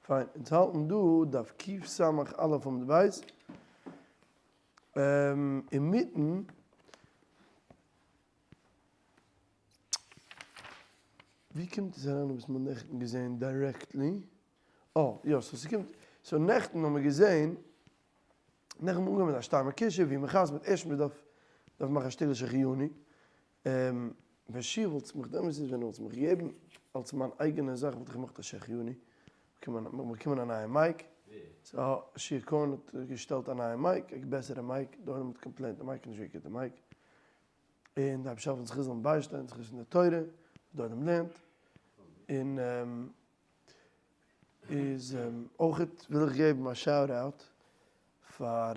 פיין, אונז האלטן דא דף קס"א עמוד ב', אינמיטן ווי קומט עס אריין וואס מ'האט נעכטן געזען directly? אה, יא, so ס'קומט, so נעכטן האבן מיר געזען, נעכטן האבן מיר אנגעהויבן מיט א שטר מקושר, ווי מ'חתמ'ט ערשט מ'דארף דארף מאכן א שטיקל שהחיינו, ווען שיעור וואלט מיך די אמת איז ווען וואלטסט מיך געגעבן אלס מיין אייגענע זאך וואלט איך געמאכט א שהחיינו, באקומען א נייע mic, so שיעור קאהן האט געשטעלט א נייע mic, א בעסערע mic, די עולם האט complained די mic איז נישט געקוטע mic, און די אייבערשטער העלפן זכות זאלן ביישטיין, זכות פון די תורה וואס די עולם לערנט, און איז אויכעט וויל איך געבן א shout out פאר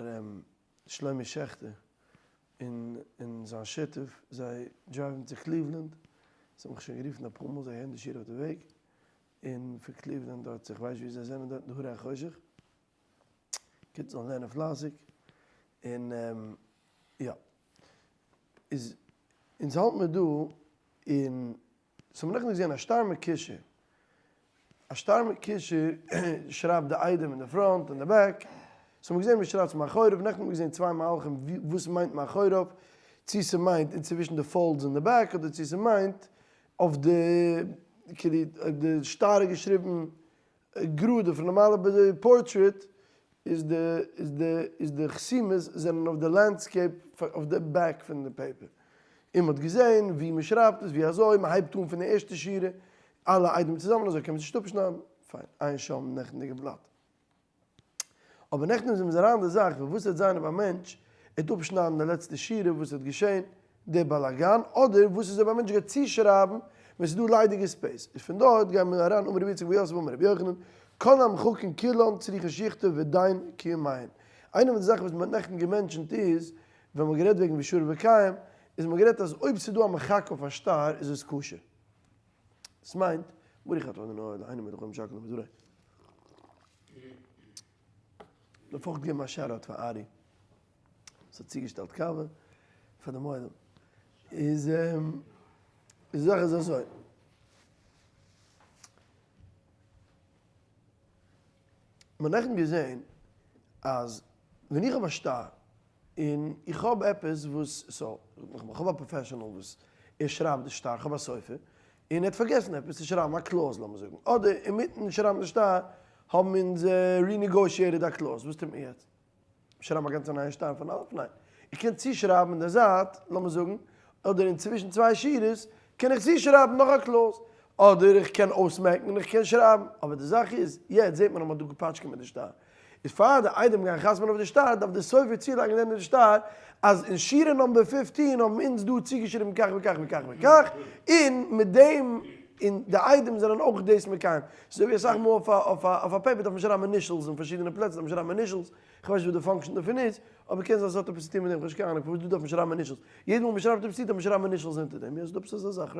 שלומי שעכטער און און זיין שותף, זיי drive ן צו קליוולענד, זיי האבן מיך שוין גערופן אפאר מאל, זיי הערן די שיעור אויף די וועג, און פון קליוולענד דארט, איך ווייס ווי זיי זענען דארט אין די הרי החושך, גוט זאלן לערנען פלייסיג, און יא, איז אונז האלט מיר דא אין so מ'האט נעכטן געזען א שטר מקושר, א שטר מקושר שרייבט די איידעם אין די front און די back, so מ'האט געזען ווי שרייבט מאחוריו, נעכטן האט מען געזען צוויי מהלכים וואס מיינט מאחוריו, צו ס'מיינט אינצווישן די folds אין די back אדער צו ס'מיינט אויף די כאילו אויב די שטר איז געשריבן גראדע פון נארמאלע פארטרעיט איז די איז די איז די חתימות זענען אויף די landscape אויף די back פון די paper און מ'האט געזען ווי מ'שרייבט עס ווי אזוי מ'הייבט אן פון די ערשטע שורה אלע עדים צוזאמען אזוי קען מען עס נישט אפשניידן פיין עיין שם נעכטנדיגע בלאט. אבער נעכטן איז אונז אריין די זאך ווי וואס וועט זיין אויב א מענטש וועט אפשניידן די לעצטע שורה וואס וועט געשען די באלאגאן אדער וואס איז אויב א מענטש גייט צושרייבן ווען ס'איז דא ליידיגע space איז פון דארט גייען מיר אריין אמר רבי יצחק בר יוסף אמר רבי יוחנן כל המחכין כולן צריכין שיכתוב ודין קיומיהן איינע פון די זאכן וואס מ'האט נעכטן גע mention ט איז ווען מ'האט גערעדט וועגן ושרי וקיים איז מ'האט גערעדט אז אויב ס'איז דא א מחק אויף א שטר איז עס כשר דאס מיינט ברוך אתה אדוני אלהינו מלך העולם שהכל נהיה בדברו. דארף אויך געבן א shout out פאר ארי וואס האט צוגעשטעלט קאווע פאר דעם עולם. איז די זאך איז אזוי. מ'האט נעכטן געזען אז ווען איך האב א שטר און איך האב עפעס וואס, so, איך האב א professional וואס ער שרייבט די שטר, איך האב א סופר, און ער האט פארגעסן עפעס צו שרייבן א clause לאמיר זאגן, אדער אינמיטן שרייבן די שטר האבן אונז renegotiated א clause, וואס טוט מען יעצט? שרייבן א גאנצע נייע שטר פון אלף? ניין. איך קען צושרייבן אין די זייט, לאמיר זאגן, אדער אינצווישן צוויי שורות, קען איך צושרייבן נאך א clause, אדער איך קען אויסמעקן און איך קען שרייבן, אבער די זאך איז, יעצט זעט מען אז מען האט דא געפאטשקעט מיט די שטר, איז פאר די עדים גייען חתמ'ן אויף די שטר דארף די סופר צולייגן אין די שטר אז אין שורה number 15 האבן אונז דא צוגעשריבן כך וכך וכך וכך, און מיט דעם און די עדים זענען אויך דאס מקיים. ס'איז אזוי ווי אסאך מאל אויף א אויף א אויף א paper דארף מען שרייבן initials אין פארשידענע פלעצער דארף מען שרייבן initials, כ'ווייס נישט וואס די function דערפון איז, אבער קען זיין ס'האט עפעס צו טון מיט דעם, כ'האב נישט קיין אהנונג פארוואס דא דארף מען שרייבן initials. יעדע מאל מ'שרייבט עפעס צו דארף מען שרייבן initials אונטער דעם, יא ס'איז דא עפעס אזא זאך, right?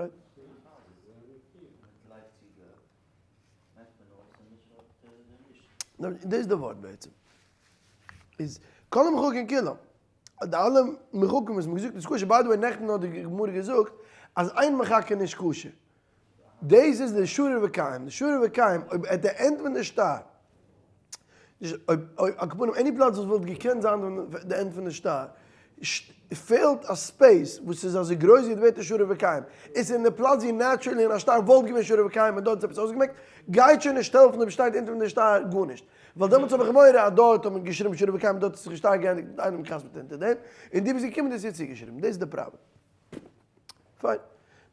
דאס איז די ווארט בעצם. איז כל המחוקין כולם. די אלע מחוקים וואס מ'האט געזאגט איז כשר. by the way נעכטן האט די גמרא געזאגט אז איין מחק איז נישט כשר. דאס איז די שריר וקיים. די שריר וקיים אויב at the end פון די שטר, נישט אויב אויב על כל פנים any פלאץ וואס וואלט געקענט זיין די end פון די שטר, פעלט א space וואס איז אזוי גרויס ווי די ווערטער שריר וקיים, איז אין די פלאץ ווי naturally אין א שטר וואלט געווען שריר וקיים און דארט איז עפעס אויסגעמעקט, גייט שוין נישט העלפן אויב שטייט אונטער די שטר גארנישט, ווייל דעמאלטס האב איך מורא אז דארט האט מען געשריבן שריר וקיים דארט איז זיך שטארק געענדיגט מיט איינעם געחתמ'ט אונטער דעם, און דו ביסט געקומען און דאס איז צוגעשריבן, דאס איז די פראבלעם. פיין.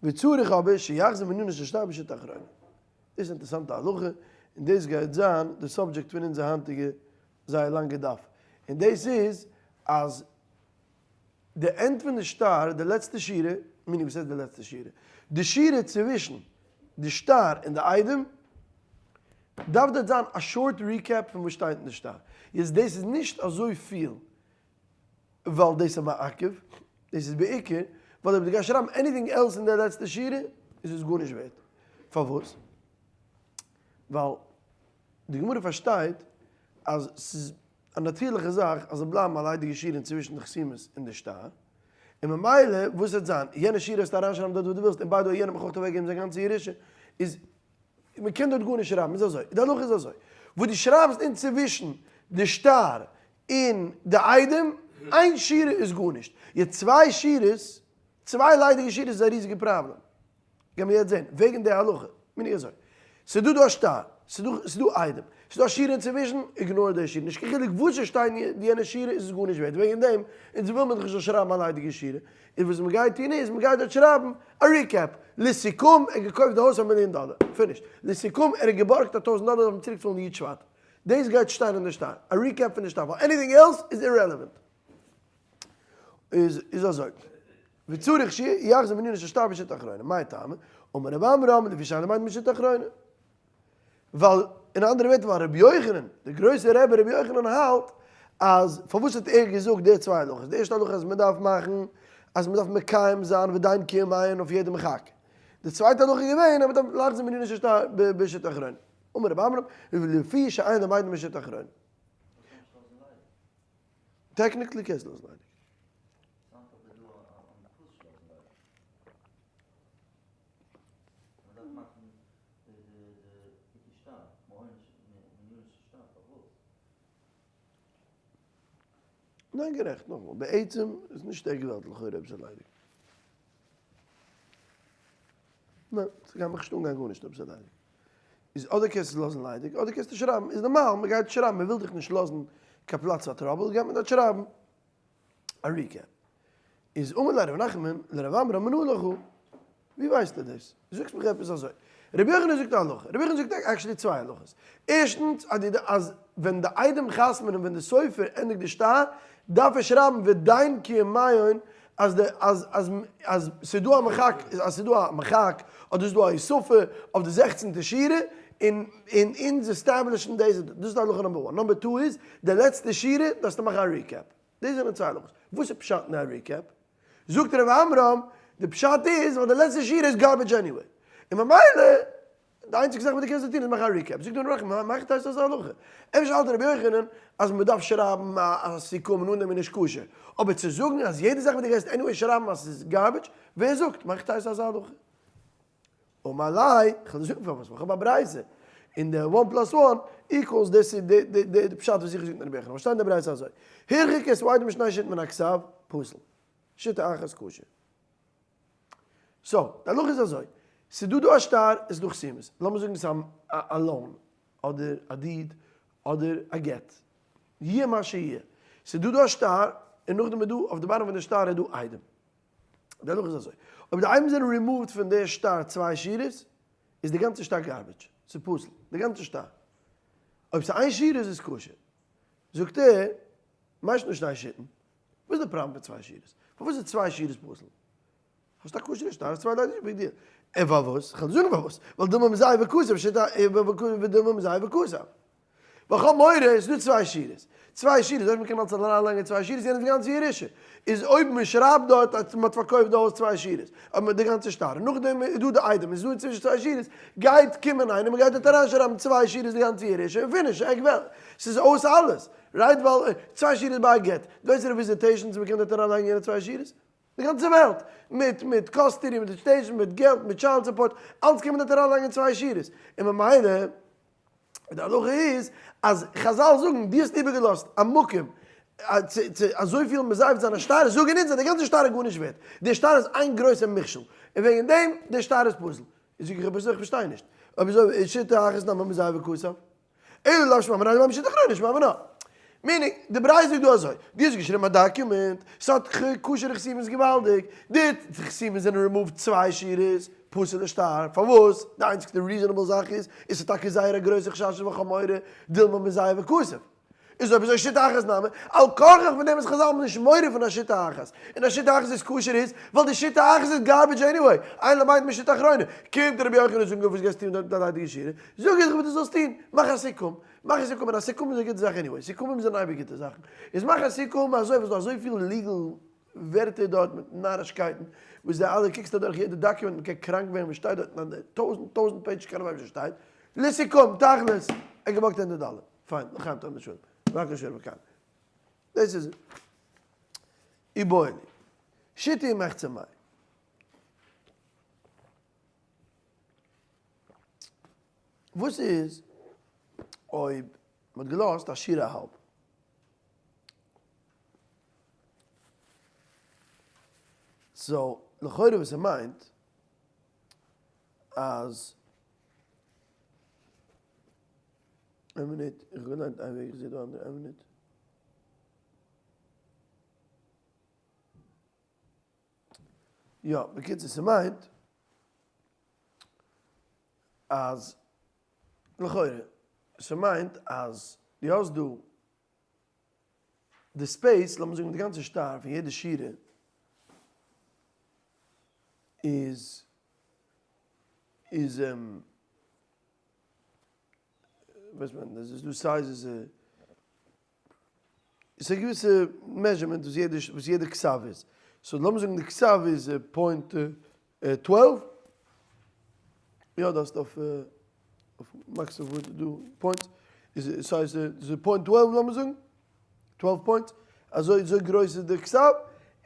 וצריך אבער שיחזור מנין של שטר בשיטה אחרונה. דאס איז אינטערעסאנטע הלכה, און דאס גייט זיין די subject פון אונזער היינטיגע זייער לאנגע דף, און דאס איז אז די end פון די שטר, די לעצטע שורה, meaning וואס הייסט די לעצטע שורה? די שורה צווישן די שטר און די עדים, דארף דארט זיין א short recap פון וואס שטייט אין די שטר. יעצט דאס איז נישט אזויפיל ווייל דאס איז מעכב, דאס איז בעיקר ווייל אויב דו גייסט שרייבן anything else אין די לעצטע שורה איז עס גארנישט ווערט. פארוואס? ווייל די גמרא פארשטייט אז ס'איז א נאטירליכע זאך אז זאל בלייבן א ליידיגע שורה אינצווישן די חתימות און די שטר, און ממילא וואס וועט זיין, יענע שורה וועסטו אריינשרייבן דארט וואס דו ווילסט, און by the way יענער האט מיך אויך אוועקגעגעבן זיין גאנצע ירושה, איז. מען קען דארט גארנישט שרייבן, איז אזוי, די הלכה איז אזוי, וואס דו שרייבסט אינצווישן די שטר און די עדים, איין שורה איז גארנישט, יעצט צוויי שורות, צוויי ליידיגע שורות איז א ריזיגע פראבלעם, גיימיר יעצט זען, וועגן די הלכה, מיין איך אזוי, ס'איז דא דא א שטר, ס'איז דא ס'איז דא עדים, ס'איז דא א שורה אינצווישן, ignore די שורה, נישט קיין חילוק וואס ס'שטייט אין יענע שורה איז עס גארנישט ווערט, וועגן דעם, אונז וויל מען דאך נישט זאל שרייבן א ליידיגע שורה, איז וואס מ'גייט טון איז, מ'גייט דארט שרייבן א recap, לסיכום, ער האט געקויפט די הויז פאר מיליאן דאלער, finish, לסיכום, ער האט געבארגט א טויזנט דאלער דארף מען צוריק צאלן י' שבט, דאס גייט שטיין אין די שטר, א recap פון די שטר, ווייל anything else איז irrelevant. איז איז אזוי, וצריך שיחזור מנין ששטר בשיטה אחרונה, מאי טעמא? אמר רב עמרם לפי שאין למדין בשיטה אחרונה. ווייל אין אנדערע ווערטער ווייל רבי יוחנן, דער גרויסער רבי רבי יוחנן האלט אז פארוואס האט ער געזאגט די צוויי הלכות, די ערשטע הלכה אז מען דארף מאכן אז מען דארף מקיים זיין ודיין קיום מעיין אויף יעדע מחק, די צווייטע הלכה איז געווען אז מען דארף לחזור מנין ששטר בשיטה אחרונה. אמר רב עמרם לפי שאין למדין בשיטה אחרונה. technically קענסטו לאזן ליידיג. ניין גערעכט, נאכאמאל, בעצם איז נישט עק וועלט לכאורה אויב ס'איז ליידיג. ניין, ס'גייט מיך נישט אנגיין גארנישט אויב ס'איז ליידיג. איז אדער קענסטו עס לאזן ליידיג אדער קענסטו שרייבן, איז נארמאל מ'גייט שרייבן, מ'וויל דיך נישט לאזן קיין פלאץ פאר trouble, גייט מען דארט שרייבן א recap. איז אמר ליה רב נחמן לרב עמרם מנא לך, ווי ווייסטו דאס? זאגסט מיך עפעס אזוי. רבי יוחנן זאגט א הלכה, רבי יוחנן זאגט actually צוויי הלכות. ערשטנס אז די אז ווען די עדים חתמ'נען ווען די סופר ענדיגט די שטר דארף ער שרייבן ודיין קיום מעון אז די אז אז אז ס'איז דא א מחק אז ס'איז דא א מחק אדער ס'איז דא א הוספה אויף די זעכצנטע שורה און און אונז establish ן דאס דאס איז די הלכה number one. number two איז די לעצטע שורה דארפסטו מאכן א recap. דאס זענען צוויי הלכות. וואס איז פשט אין א recap? זאגט ר' עמרם, די פשט איז ווייל די לעצטע שורה איז garbage anyway. און ממילא די איינציגע זאך וואס דו קענסט דא טון איז מאכן א recap. זאגט ר' נחמן, מהיכי תיתי אזא הלכה? אפשר האלט רבי יוחנן אז מען דארף שרייבן א סיכום און אן דעם איז נישט כשר. אבער צו זאגן אז יעדע זאך וואס דו גייסט anyway שרייבן אז ס'איז garbage, ווער זאגט? מהיכי תיתי אזא הלכה? אמר ליה, כ'וועל דיר זאגן פארוואס, ווייל כ'האב א ברייתא, און די one plus one equals דאס איז די פשט וואס איך האב געזאגט אין רבי יוחנן, וואס שטייט אין די ברייתא אזוי, הרחיק את העדים משני שיטין מן הכתב, פסול. שיטה אחת כשר. so, די הלכה איז אזוי, ס'איז דא דא א שטר, עס איז דא חתימות, לאמיר זאגן ס'איז א loan, אדער א deed, אדער א גט, יהיה מה שיהיה, ס'איז דא דא א שטר, און נאכדעם איז דא, אויף די bottom פון די שטר איז דא עדים. די הלכה איז אזוי, אויב די עדים זענען רימאווד פון די שטר צוויי שורות, איז די גאנצע שטר garbage, ס'איז פסול, די גאנצע שטר. אויב ס'איז איין שורה איז עס כשר. זאגט ער, מאי שנא שני שיטין? וואס איז די פראבלעם פון צוויי שורות? פארוואס איז צוויי שורות פסול? האסט א כשר'ע שטר, האסט צוויי ליידיגע, big deal. און פארוואס? כ'וועל דיר זאגן פארוואס. ווייל דילמא מזייף וכתב שיטה ודילמא מזייף וכתב. ווייל כ'האב מורא, עס איז דא צוויי שורות. צוויי שורות, אויב מ'קען אלץ אריינלייגן צוויי שורות, יענער די גאנצע ירושה. איז אויב מ'שרייבט דארט אז מ'האט פארקויפט די הויז צוויי שורות, אויב מ'האט די גאנצע שטר, און נאכדעם איז דא די עדים, איז דא אינצווישן צוויי שורות, גייט קומען איינער, מ'גייט דארט אריינשרייבן צוויי שורות די גאנצע ירושה, און finish, עק וועלט. ס'איז אויס אלעס. right ווייל צוויי שורות ביי א גט, דו ווייסט די visitations מ'קען דארט אריינלייגן יענע צוויי שורות? די גאנצע וועלט, מיט מיט custody, מיט visitation, מיט געלט, מיט child support, אלץ קען מען דארט אריינלייגן צוויי שורות, און ממילא די הלכה איז אז חזל זאגן דו האסט איבערגעלאזט א מקום צו צו אזויפיל מזייף זיין א שטר, זאגן אונז אז די גאנצע שטר איז גארנישט ווערט, די שטר איז איין גרויסע מכשול, און וועגן דעם די שטר איז פסול. זאג איך אבער אזוי איך פארשטיי נישט, אויב אזוי איז שיטה אחת נמי מזייף וכתב. אלא לאו שמע מינה דממ שיטה אחרונה שמע מינה. meaning, די ברייתא זאגט דא אזוי, דו האסט געשריבן א document, ס'האט כשר'ע חתימות געוואלדיג, די חתימות זענען רימאווד צוויי שורות, פסול'ע שטר, פארוואס? די איינציגסטע reasonable זאך איז, איז ס'איז טאקע זייער א גרויסע חשש וחמורה דילמא מזייף וכתב. איז אויב אזוי שיטה אחת נמי, על כרחך פון דעם איז חזל האבן נישט מורא פון א שיטה אחת, און א שיטה אחת איז כשר איז ווייל די שיטה אחת איז garbage anyway, אין למדין משיטה אחרונה, קומט רבי יוחנן זאגן וואס גייסטו טון מיט דיין ליידיגע שורה, זאג איך וואס דו זאלסט טון, מאך א סיכום, מאך א סיכום, און א סיכום איז א גוטע זאך anyway, סיכומים זענען אייביג גוטע זאכן, איז מאך א סיכום אזוי וואס דא אזויפיל legal ווערטער דארט מיט נארישקייטן, וואס די אלע קוקסט אדורך יעדע document מען קען קראנק ווערן וואס שטייט דארט אין די טויזנט טויזנט pages קיינער ווייסט נישט וואס שטייט, לסיכום, תכלית, ער געבארגט הונדערט דאלער, פיין, לחיים טוב לשלום, בבקשה רבי קאן. דאס איז איבעיא להו. שיטה ומחצה מאי. וואס איז אויב מ'האט געלאזט א שורה א האלב? so לכאורה וואס ער מיינט אז איין מינוט, איך האב געליינט איין וועג איך זעה דא אנדערע, איין מינוט. יא, בקיצור ס'מיינט אז לכאורה ס'מיינט אז דו האסט דא די space, לאמיר זאגן די גאנצע שטר פון יעדע שורה איז איז ווייסט מען עס איז דא sizes עס איז א געוויסע measurement וואס יעדע וואס יעדע כתב איז, so לאמיר זאגן די כתב איז point 12, יא דאס אויף אויף Microsoft Word איז דא points, איז size איז point 12 לאמיר זאגן, 12 points, אזוי אזוי גרויס איז די כתב,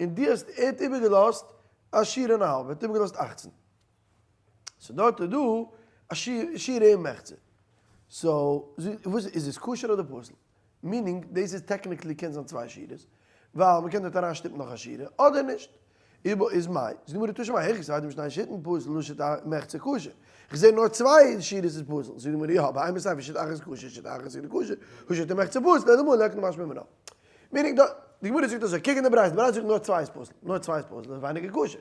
און דו האסט ער האט איבערגעלאזט א שורה און א האלב, ער האט איבערגעלאזט 18. so דארט איז דא א שורה און מחצה. so וואס איז עס כשר אדער פסול? meaning דאס איז technically קען זיין צוויי שורות, ווייל מ'קען דארט אריינשטופן נאך א שורה, אדער נישט. איבער איז מאי, זאגט די גמרא תא שמע הרחיק את העדים משני שיטין פסול הא שיטה ומחצה כשר. איך זע נאר צוויי שורות איז פסול. זאגט די גמרא יא, אבער אימא סיפא שיטה אחת כשר שיטה אחת איז כשר, הא שיטה ומחצה פסול, אלא מאי ליכא משמע מינה. meaning די גמרא זאגט אזוי, קוק אין די ברייתא, די ברייתא זאגט נאר צוויי איז פסול, נאר צוויי איז פסול, איז ווייניגער כשר.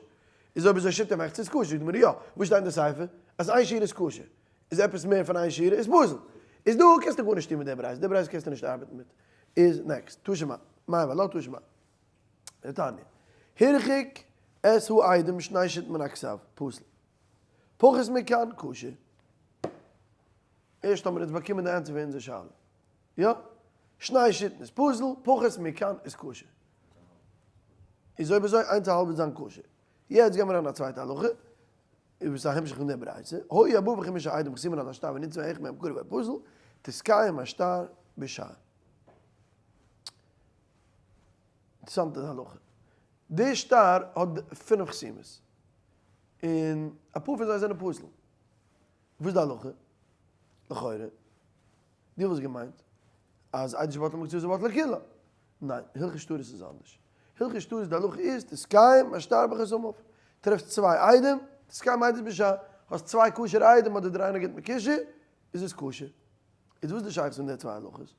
איז אויב אזוי שיטה ומחצה איז כשר, זאגט די גמרא יא, וואס שטייט אין די סיפא? אז איין שורה איז כשר. איז עפעס מער פון איין שורה איז פסול. איז דא קענסטו גארנישט טון מיט די ברייתא, די ברייתא קענסטו נישט ארבעטן מיט. איז next, תא שמע, מאי ולא תא שמע. דתניא, הרחיק את העדים שני שיטין מן הכתב, פסול. פחות מכאן, כשר. ערשט האבן מיר אונז באקומען די ענטפער פון אונזער שאלה. יא, שני שיטין איז פסול, פחות מכאן איז כשר. איז אויב אזוי איינס א האלב וועט זיין כשר. יעצט גיימיר אריין א צווייטע הלכה. איז א המשך פון די ברייתא, היו ארבעה וחמישה עדים חתומים על השטר ונמצא אחד מהם קרוב או פסול, תתקיים השטר בשאר. אינטערעסאנטע הלכה. די שטר האט פינף חתימות, און אפאר פון זיי זענען פסול. וואס איז די הלכה? לכאורה, דו וואלסט געמיינט אז עדות שבטלה מקצתה בטלה כולה. ניין, הלכות שטרות איז אנדערש. הלכות שטרות די הלכה איז תתקיים השטר בחותמיו. טרעפסט צוויי עדים, תתקיים עדות בשאר. האסט צוויי כשר'ע עדים אדער דריי און א גוט מקושר, איז עס כשר. איז וואס איז די שייכות פון די צוויי הלכות?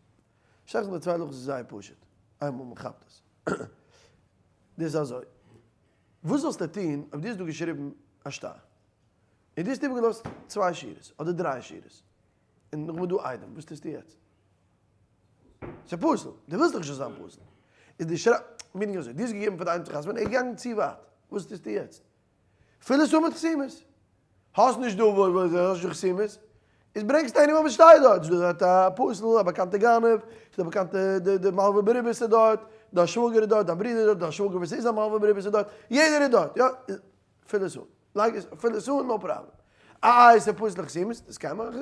שייכות פון די צוויי הלכות איז זייער פשוט, איינמאל מען כאפט עס. דאס איז אזוי, וואס זאלסטו טון אויב דו האסט דא געשריבן א שטר, און דו האסט איבערגעלאזט צוויי שורות אדער דריי שורות, און נאכדעם איז דא עדים, וואס טוסטו יעצט? ס'איז פסול, דו ווילסט דאך נישט זאל זיין פסול. איז די שרייב, meaning אזוי, דו האסט געגעבן פאר די איינציגע חתמ'ען, ער איז געגאנגען צו ווייט, וואס טוסטו יעצט? פיל עס אן מיט חתימות. האסט נישט דא וואס האסט נישט חתימות, איז ברענגסט איינעם וואס שטייט דארט, ס'איז דא דארט א פסול, א באקאנטע גנב, ס'איז דא באקאנטע די מלווה בריבית איז דארט, דיין שוואגער איז דארט, דיין ברודער איז דארט, דיין שוואגער וואס איז א מלווה בריבית איז דארט, יעדער איז דארט, יא, פיל עס אן, לייג עס, פיל עס אן, no problem. איי ס'איז פסול'ע חתימות, דאס קען מען,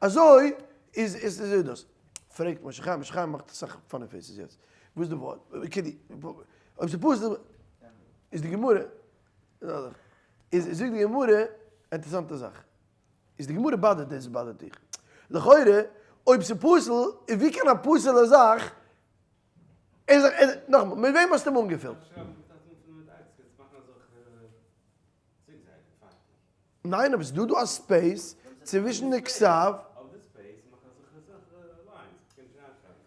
אזוי איז איז איז דאס. פרעגט משה חיים, משה חיים מאכט אסאך funny faces יעצט, וואס איז די ווארט? אויב ס'איז פסול, איז די גמרא, איז זאגט די גמרא, אינטערעסאנטע זאך, איז די גמרא באדערט דאס באדערט דיך, לכאורה אויב ס'איז פסול, איז ווי קען א פסול'ע זאך, איז נאכאמאל, מיט וועם האסטו אים אנגעפילט? ניין אבער ס'איז דא דא א space צווישן די כתב.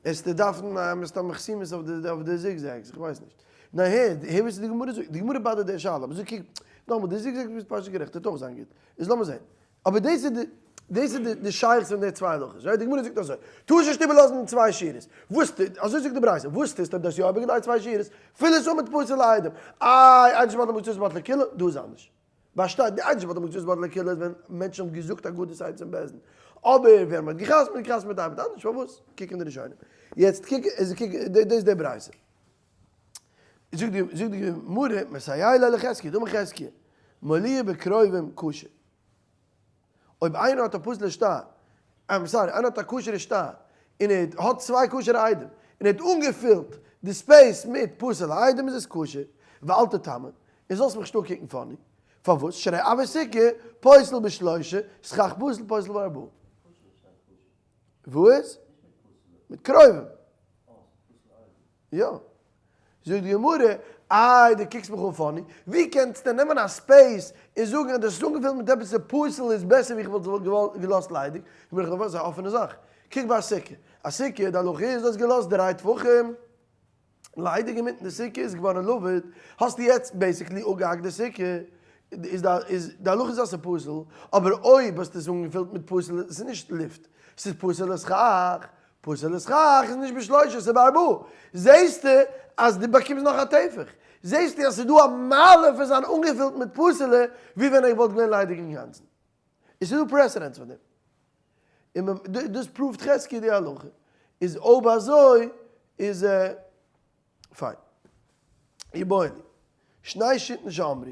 עסטו דארפן מסתם חתימות אויף די zigzags, איך ווייס נישט. ניין הער, הער וואס די גמרא זאגט, די גמרא באדערט די שאלה, אבער זאג קוק, נאכאמאל די zigzags ביסט פשוט גערעכט, וועט אויך זיין גוט, איז לאמיר זען. אבער דאס איז די, דאס איז די שייכות פון די צוויי הלכות, right? די גמרא זאגט אזוי, טארסט נישט איבערלאזן צוויי שורות, וואס טוט, אזוי זאגט די ברייתא, וואס טוסטו אויב דו האסט יא איבערגעלייגט צוויי שורות, פיל עס אן מיט פסול'ע עדים, איי עדות שבטלה מקצתה בטלה כולה, דא איז אנדערש. באשטייט די עדות שבטלה מקצתה בטלה כולה איז ווען מענטשן האבן געזאגט אגדות עצים אין בית דין, אבער ווען מען האט געחתמ'ט געחתמ'ט מיט ארבעט אנדערש, פארוואס? קוק אין די ראשונים. יעצט קוק, קוק, דאס איז די ברייתא. זאגט די זאגט די גמרא, מסייע ליה לחזקיה, דאמר חזקיה, מלאוהו בקרובים כשר. אויב איינער האט א פסול'ע שטר, I'm sorry, איינער האט א כשר'ע שטר, און ער האט צוויי כשר'ע עדים, און ער האט אנגעפילט די space מיט פסול'ע עדים איז עס כשר, ואל תתמה, און זאלסט מיך נישט אנקוקן funny. פארוואס? שהרי אויר סוכה פוסל בשלושה, סכך פסול פוסל בארבעה. וואס? מיט קרובים. יא. זאגט די גמרא, איי דו קוקסט מיך אן funny, ווי קענסטו נעמען א space און זאגן אז דאס איז אנגעפילט מיט עפעס איז פסול איז בעסער ווי איך וואלט עס געלאזט ליידיג, איך בין דאך א אפענע זאך, קוק ביי א סוכה, א סוכה די הלכה איז דו האסט געלאזט דריי טפחים ליידיג אינמיטן די סוכה איז געווארן לבוד, האסטו יעצט basically אפגעהאקט די סוכה, איז די הלכה איז אז ס'איז פסול, אבער אויב האסטו עס אנגעפילט מיט פסול, ס'איז נישט לופט, ס'איז פסול'ע סכך, פסול'ע סכך איז נישט בשלושה ס'איז בארבעה, זעהסטו אז דו באקומסט נאך א טפח, זעהסטו אז ס'איז דא א מעלה פון זיין אנגעפילט מיט פסול'ע ווי ווען איך וואלט געווען ליידיג אינגאנצן. עס איז דא precedents פאר דעם. און דאס prove ט חזקי די הלכה. איז אויב אזוי איז פיין. איבעיא להו. שני שיטין שאמרו,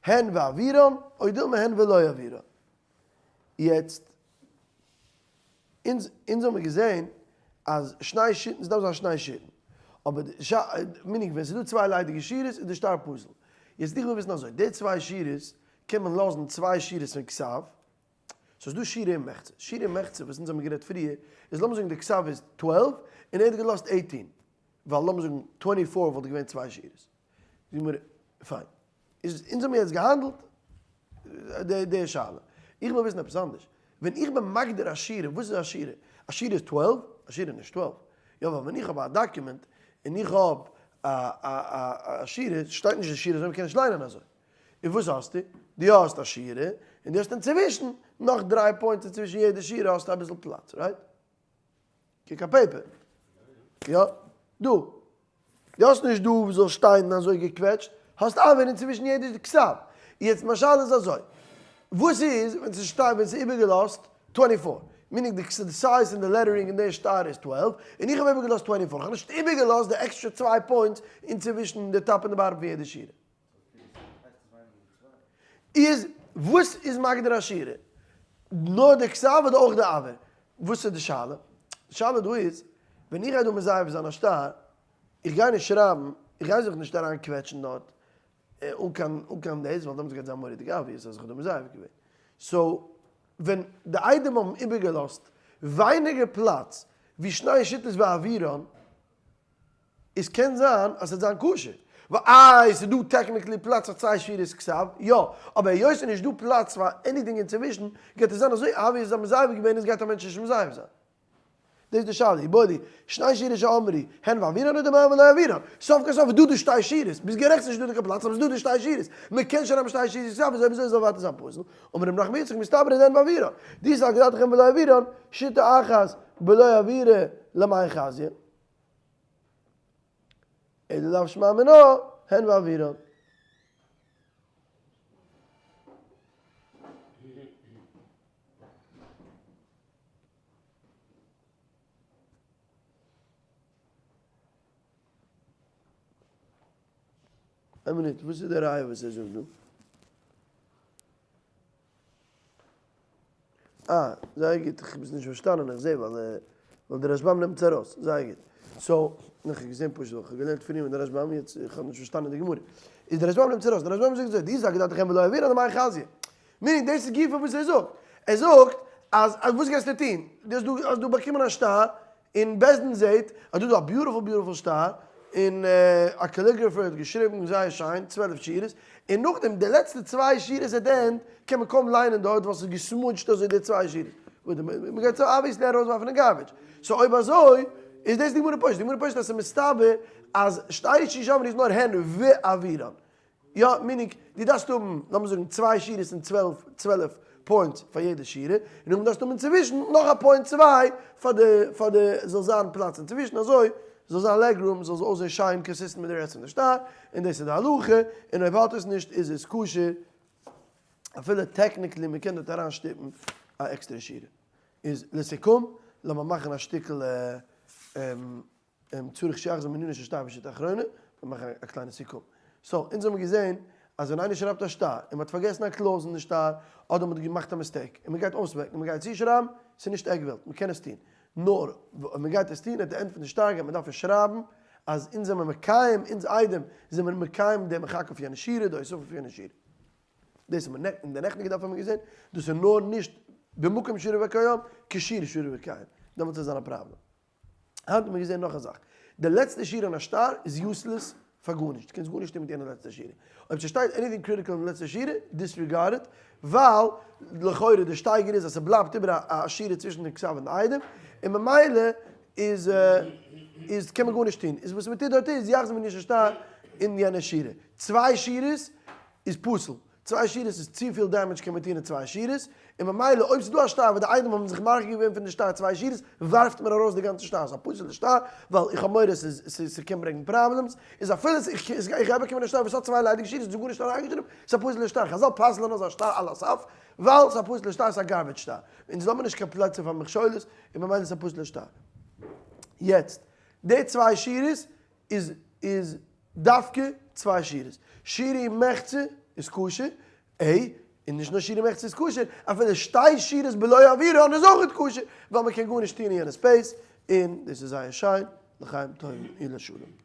הן ואווירן, או דילמא הן ולא אווירן. יעצט, אונז אונז האמיר געזען אז שני שיטין, ס'דארף זיין שני שיטין. אבער די ש meaning ווען ס'איז דא צוויי ליידיגע שורות איז די שטר פסול. יעצט איך וויל וויסן אזוי, די צוויי שורות קען מען לאזן צוויי שורות פון כתב, סאו ס'איז דא שורה ומחצה, שורה ומחצה וואס אונז האמיר גערעדט פריער איז לאמיר זאגן די כתב איז 12 און ער האט געלאזט 18, ווייל לאמיר זאגן twenty four וואלט געווען צוויי שורות. זאג מיר, פיין. איז אונז האמיר יעצט געהאנדלט די די שאלה. איך וויל וויסן עפעס אנדערש. ווען איך בין מגדיר א שורה, וואס איז א שורה? א שורה איז 12? א שורה איז נישט 12. יא ווייל ווען איך האב א document און איך האב א א א א שורה, שטייט נישט די שורה אזוי, מ'קען נישט ליינען אזוי. און וואס האסטו? דו האסט א שורה, און דו האסט אינצווישן נאך דריי points אינצווישן יעדע שורה האסטו אביסל פלאץ, right? קוק א paper. יא, דא. דו האסט נישט דא וואס זאל שטיין אזוי געקוועטשט, האסט אויר אינצווישן יעדע כתב. יעצט מיין שאלה איז אזוי, וואס איז ווען ס'שטייט ווען ס'איז איבערגעלאזט twenty four, meaning די size און די lettering אין די שטר איז 12, און איך האב איבערגעלאזט twenty four, איך האב נישט איבערגעלאזט די עקסטרע צוויי points אינצווישן די top און די bottom פון יעדע שורה. איז וואס איז מגדיר א שורה? נאר די כתב אדער אויך די אויר? וואס איז די שאלה? די שאלה דא איז, ווען איך גיי דא מזייף זיין א שטר, איך גיי נישט שרייבן, איך גיי זיך נישט אריין קוועטשן דארט אן קיין אן קיין דאס, ווייל דעמאלטס גייט זיין מורא'דיג obvious אז איך האב דא מזייף געווען. so ווען די עדים האבן איבערגעלאזט ווייניגער פלאץ ווי שני שיטות ואווירן, עס קען זיין אז ס'וועט זיין כשר, ווייל איי ס'איז דא technically פלאץ פאר צוויי שורות כתב, יא, אבער היות ס'איז נישט דא פלאץ פאר anything אינצווישן, גייט עס זיין אזוי obvious אז מזייף געווען איז גייט א מענטש נישט מזייף זיין. דאס איז די שאלה, איבעיא להו, שני שורות שאמרו, הן ואווירן אדער הן ולא אווירן? סוף כל סוף איז דא די שתי שורות, ביסט גערעכט ס'איז נישט דא קיין פלאץ אבער ס'איז דא די שתי שורות, מ'קען שרייבן שתי שורות כתב איז אויב אזוי זאל ווייטער זיין פסול, אמר רב נחמן יצחק מסתברא דהן ואווירן, דאי סלקא דעתך הן ולא אווירן, שיטה אחת בלא אווירה למאי חזיא. אלא לאו שמע מינה, הן ואווירן. איין מינוט, וואס איז די ראיה וואס ער זאגט דא? אה, זייער גוט, איך האב עס נישט פארשטאנען, איך זע ווייל ווייל די רשב"ם נעמט עס ארויס, זייער גוט. so, איך האב געזען פשוט, איך האב געלערנט פריער מיט די רשב"ם, יעצט איך האב נישט פארשטאנען די גמרא. איז די רשב"ם נעמט עס ארויס, די רשב"ם זאגט אזוי, דאי סלקא דעתך הן ולא אוירא למאי חזיא. meaning דאס איז גופא וואס ער זאגט. ער זאגט אז אז וואס גייסטו טון? דו האסט דא האסט דא באקומען א שטר, און בית דין זעהט אז דא איז דא א beautiful beautiful שטר, און א calligrapher האט געשריבן זייער שיין, 12 שורות, און נאכדעם די לעצטע צוויי שורות at the end קען מען קוים ליינען דארט ווייל ס'איז גע smudge ט אזוי די צוויי שורות. מען גייט עס obviously ארויסווארפן אין garbage. so אויב אזוי איז דאס די גמרא פשוט, די גמרא פשוט אז ס'איז מסתבר אז שתי שורות שאמרו איז נאר הן ואווירן. יא, meaning, דו דארפסט האבן, לאמיר זאגן, צוויי שורות און 12, 12 points פאר יעדע שורה, און נאכדעם דארפסטו האבן אינצווישן נאך א point צוויי פאר די, פאר די, זאל זיין פלאץ אינצווישן, אזוי זאל זיין leg room, זאל אויסזען שיין consistent מיט די רעסט פון די שטר, און דאס איז די הלכה, און אויב האט עס נישט איז עס כשר, אפילו technically מען קען דארט אריין שטופן א עקסטערע שורה. איז לסיכום, לאמיר מאכן א שטיקל צריך שיחזור מנין של שטר בשיטה אחרונה, מיר מאכן א קליינע סיכום. so, אונז האבן געזען אז ווען איינער שרייבט א שטר, און מ'האט פארגעסן א clause אין די שטר, אדער מ'האט געמאכט א mistake, און מ'גייט אויסמעקן און מ'גייט צושרייבן, ס'איז נישט עק וועלט, מ'קען עס טון. נאר אויב מ'גייט עס טון, at the end פון די שטר גייט מען דארפן שרייבן אז אונז זעמער מקיים, אונז עדים זעמער מקיים די מחקה אויף יענע שורה, די הוספה אויף יענע שורה. דאס האט מען אין די נעכטיגע דף האט מען געזען, דאס איז נאר נישט במקום שרוי וקיים, כשיעור שרוי וקיים, דעמאלטס איז זיין א פראבלעם. היינט האט מען געזען נאך א זאך, די לעצטע שורה אין א שטר איז useless פאר גארנישט, דו קענסט גארנישט טון מיט יענע לעצטע שורה. אויב ס'שטייט anything critical אין די לעצטע שורה, disregard it, ווייל לכאורה די שטייגער איז אז ס'בלייבט איבער א שורה צווישן די כתב און די עדים, און ממילא איז איז קען מען גארנישט טון. איז וואס מ'טוט דארט איז יחזור ויניח השטר אין יענע שורה. צוויי שורות איז פסול. צוויי שורות איז צופיל damage קען מען טון אין צוויי שורות, און ממילא אויב ס'איז דא א שטר וואס די עדים האבן זיך מרחיק געווען פון די שטר צוויי שורות, ווארפט מען ארויס די גאנצע שטר, ס'איז א פסול'ע שטר, ווייל איך האב מורא ס'איז ס'קען ברענגן problems, איז אפילו איך גיי באקומען א שטר וואס האט צוויי ליידיגע שורות איז דא גארנישט אריינגעשריבן, ס'איז א פסול'ע שטר, חזל פסל'ען אזא שטר על הסף, ווייל ס'איז א פסול'ע שטר, ס'איז א garbage שטר, אונז לאמיר נישט קיין פלעצער פאר מכשולות, און ממילא איז עס א פסול'ע שטר. יעצט, די צוויי שורות איז איז דווקא צוויי שורות. שורה ומחצה איז כשר, ע, און נישט נאר שורה ומחצה איז כשר, אפילו שתי שורות בלא אווירן איז אויכעט כשר, ווייל מען קען גארנישט טון אין יענע space, און דאס איז זייער שיין, לחיים טובים ולשלום.